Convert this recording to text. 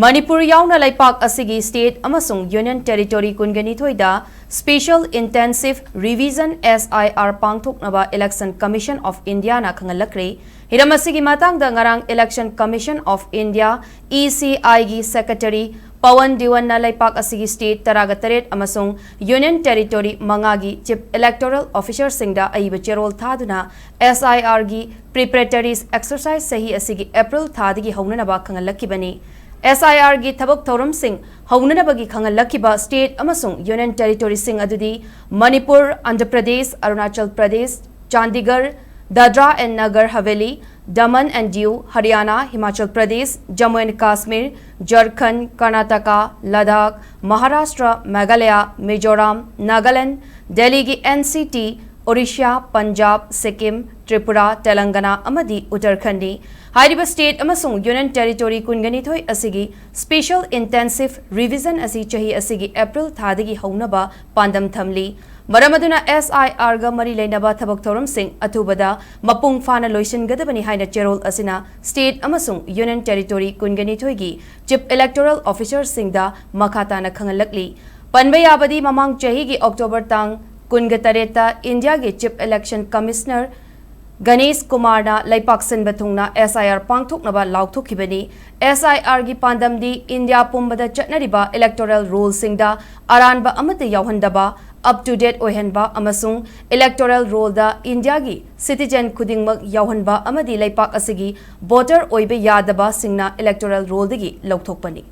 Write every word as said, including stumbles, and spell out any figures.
ꯃꯅꯤꯄꯨꯔ ꯌꯥꯎꯅ ꯂꯩꯄꯥꯛ ꯑꯁꯤꯒꯤ state ꯑꯃꯁꯨꯡ union territory ꯀꯨꯟꯒꯅꯤꯊꯣꯏꯗ Special Intensive Revision, S I R, ꯄꯥꯡꯊꯣꯛꯅꯕ Election Commission of Indiaꯅ ꯈꯪꯍꯜꯂꯛꯈ꯭ꯔꯦ꯫ ꯍꯤꯔꯝ ꯑꯁꯤꯒꯤ ꯃꯇꯥꯡꯗ ꯉꯔꯥꯡ Election Commission of India, E C I, ꯒꯤ secretary ꯄꯋꯟ ꯗꯤꯋꯟꯅ ꯂꯩꯄꯥꯛ ꯑꯁꯤꯒꯤ state ꯇꯔꯥꯒ ꯇꯔꯦꯠ ꯑꯃꯁꯨꯡ union territory ꯃꯉꯥꯒꯤ chief electoral officerꯁꯤꯡꯗ ꯑꯏꯕ ꯆꯦꯔꯣꯜ ꯊꯥꯗꯨꯅ S I R ꯒꯤ preparatory exercise ꯆꯍꯤ ꯑꯁꯤꯒꯤ April ꯊꯥꯗꯒꯤ ꯍꯧꯅꯅꯕ ꯈꯪꯍꯜꯂꯛꯈꯤꯕꯅꯤ꯫ S I R ꯒꯤ ꯊꯕꯛ ꯊꯧꯔꯝꯁꯤꯡ ꯍꯧꯅꯅꯕꯒꯤ ꯈꯪꯍꯜꯂꯛꯈꯤꯕ state ꯑꯃꯁꯨꯡ union territoryꯁꯤꯡ ꯑꯗꯨꯗꯤ Manipur, Andhra Pradesh, Arunachal Pradesh, Chandigarh, Dadra and Nagar Haveli, Daman and Diu, Haryana, Himachal Pradesh, Jammu and Kashmir, ꯖꯔꯈꯟꯗ, ꯀꯔꯅꯥꯇꯀꯥ, ꯂꯗꯥꯈ, ꯃꯍꯥꯔꯥꯁꯇ꯭ꯔ, ꯃꯦꯘꯥꯂꯌꯥ, ꯃꯤꯖꯣꯔꯥꯝ, ꯅꯥꯒꯥꯂꯦꯟꯗ, ꯗꯦꯜꯂꯤꯒꯤ N C T, Orissa, Punjab, Sikkim, Tripura, ꯇꯦꯂꯪꯒꯅꯥ ꯑꯃꯗꯤ ꯎꯠꯇꯔꯈꯟꯗꯅꯤ꯫ ꯍꯥꯏꯔꯤꯕ state ꯑꯃꯁꯨꯡ union territory ꯀꯨꯟꯒꯅꯤꯊꯣꯏ ꯑꯁꯤꯒꯤ Special Intensive Revision ꯑꯁꯤ ꯆꯍꯤ ꯑꯁꯤꯒꯤ April ꯊꯥꯗꯒꯤ ꯍꯧꯅꯕ ꯄꯥꯟꯗꯝ ꯊꯝꯂꯤ꯫ ꯃꯔꯝ ꯑꯗꯨꯅ S I R ꯒ ꯃꯔꯤ ꯂꯩꯅꯕ ꯊꯕꯛ ꯊꯧꯔꯝꯁꯤꯡ ꯑꯊꯨꯕꯗ ꯃꯄꯨꯡ ꯐꯥꯅ ꯂꯣꯏꯁꯤꯟꯒꯗꯕꯅꯤ ꯍꯥꯏꯅ ꯆꯦꯔꯣꯜ ꯑꯁꯤꯅ state ꯑꯃꯁꯨꯡ union territory ꯀꯨꯟꯒꯅꯤꯊꯣꯏꯒꯤ chief electoral officerꯁꯤꯡꯗ ꯃꯈꯥ ꯇꯥꯅ ꯈꯪꯍꯜꯂꯛꯂꯤ꯫ ꯄꯟꯕ ꯌꯥꯕꯗꯤ, ꯃꯃꯥꯡ ꯆꯍꯤꯒꯤ October ꯇꯥꯡ ꯀꯨꯟꯒ ꯇꯔꯦꯠꯇ ꯏꯟꯗꯤꯌꯥꯒꯤ Chief Election Commissioner ꯒꯅꯦꯁ ꯀꯨꯃꯥꯔꯅ ꯂꯩꯄꯥꯛ ꯁꯤꯟꯕ ꯊꯨꯡꯅ S I R ꯄꯥꯡꯊꯣꯛꯅꯕ ꯂꯥꯎꯊꯣꯛꯈꯤꯕꯅꯤ꯫ S I R ꯒꯤ ꯄꯥꯟꯗꯝꯗꯤ ꯏꯟꯗꯤꯌꯥ ꯄꯨꯝꯕꯗ ꯆꯠꯅꯔꯤꯕ electoral rollꯁꯤꯡꯗ ꯑꯔꯥꯟꯕ ꯑꯃꯠꯇ ꯌꯥꯎꯍꯟꯗꯕ, up to date ꯑꯣꯏꯍꯟꯕ ꯑꯃꯁꯨꯡ electoral rollꯗ ꯏꯟꯗꯤꯌꯥꯒꯤ citizen ꯈꯨꯗꯤꯡꯃꯛ ꯌꯥꯎꯍꯟꯕ ꯑꯃꯗꯤ ꯂꯩꯄꯥꯛ ꯑꯁꯤꯒꯤ voter ꯑꯣꯏꯕ ꯌꯥꯗꯕꯁꯤꯡꯅ electoral rollꯗꯒꯤ ꯂꯧꯊꯣꯛꯄꯅꯤ꯫